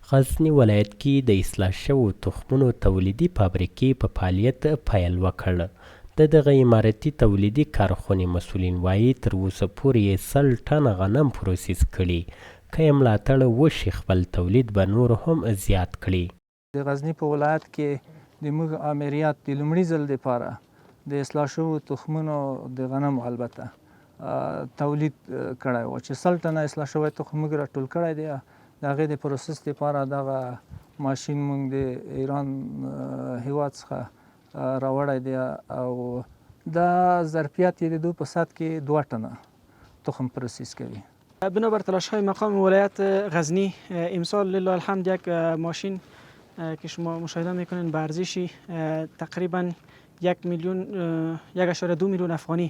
غزني ولایت کې د اصلاح شوو تخمونو تولیدي فابریکې په فعالیت پیل وکړ. د دغه امارتي تولیدي کارخونې مسؤلین وايي، تر اوسه پورې یې 20 ټنه غنم پروسس کړي، که یې ملاتړ وشي خپل تولید به نور هم زیات کړي. د غزني په ولایت کې د موږ آمریت د لومړي ځل لپاره د اصلاح شوو تخمونو د غنمو البته تولید کړی و چې 20 ټنه اصلاح شوی تخم موږ راټول کړی دی. د هغې د پروسس لپاره دغه ماشین موږ د ایران هیواد څخه راوړی دی او دا ظرفیت یې د دوی په ساعت کې 2 ټنه تخم پروسس کوي. بنابر تلاش های مقام ولایت غزنی، امسال لله الحمد یک ماشین که شما مشاهده میکنین به ارزش تقریبا 1 میلیون، 1.2 میلیون افغانی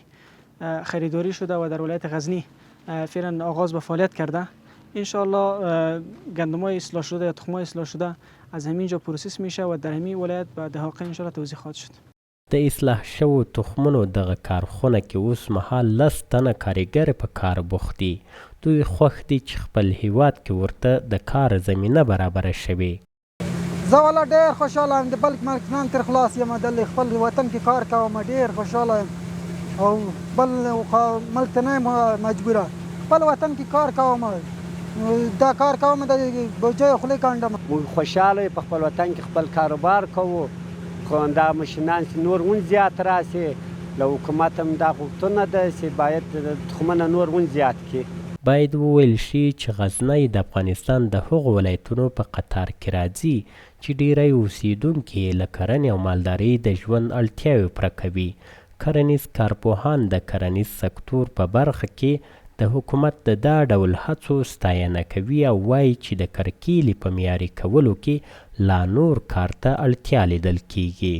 خریداری شده و در ولایت غزنی فعلا آغاز به فعالیت کرده. انشاءالله گندمای اصلاح شده یا تخمای اصلاح شده از همینجا پروسس میشه و در همین ولایت به دهاقین انشاءالله توزیع خواهد شد. د اصلاح شوو تخمونو دغه کارخونه کې اوس مهال لس تنه کاریګر په کار بوخت دي. دوی خوښ دي چې خپل هېواد کې ورته د کار زمینه برابره شوې. زه والا ډیر خوشحاله یم، د بل ملک نن تر خلاص یم، د خپل وطن کې کار کوم، ډیر خوشحاله یم او بل ملک ته نه یم مجبوره، خپل وطن کې کار کوم، دا کار کوم، د بوجۍ خولې کنډم. موږ خوشحاله یو، په خپل وطن کې خپل کاروبار کوو، خو دا ماشینان چې نور هم زیات راشي، له حکومت هم دا غوښتنه ده چې باید تخمونه نور هم زیات کړي. باید وویل شي چې غزنی د افغانستان د هغو ولایتونو په قطار کې راځي چې ډېری اوسېدونکي یې له کرنې او مالدارۍ د ژوند اړتیاوې پوره کوي. کرنیز کارپوهان د کرنیز سکتور په برخه کې د حکومت د دا ډول هڅو ستاینه کوي او وايي چې د کرکیلې په معیاري کولو کې لا نور کار ته اړتیا لیدل کېږي.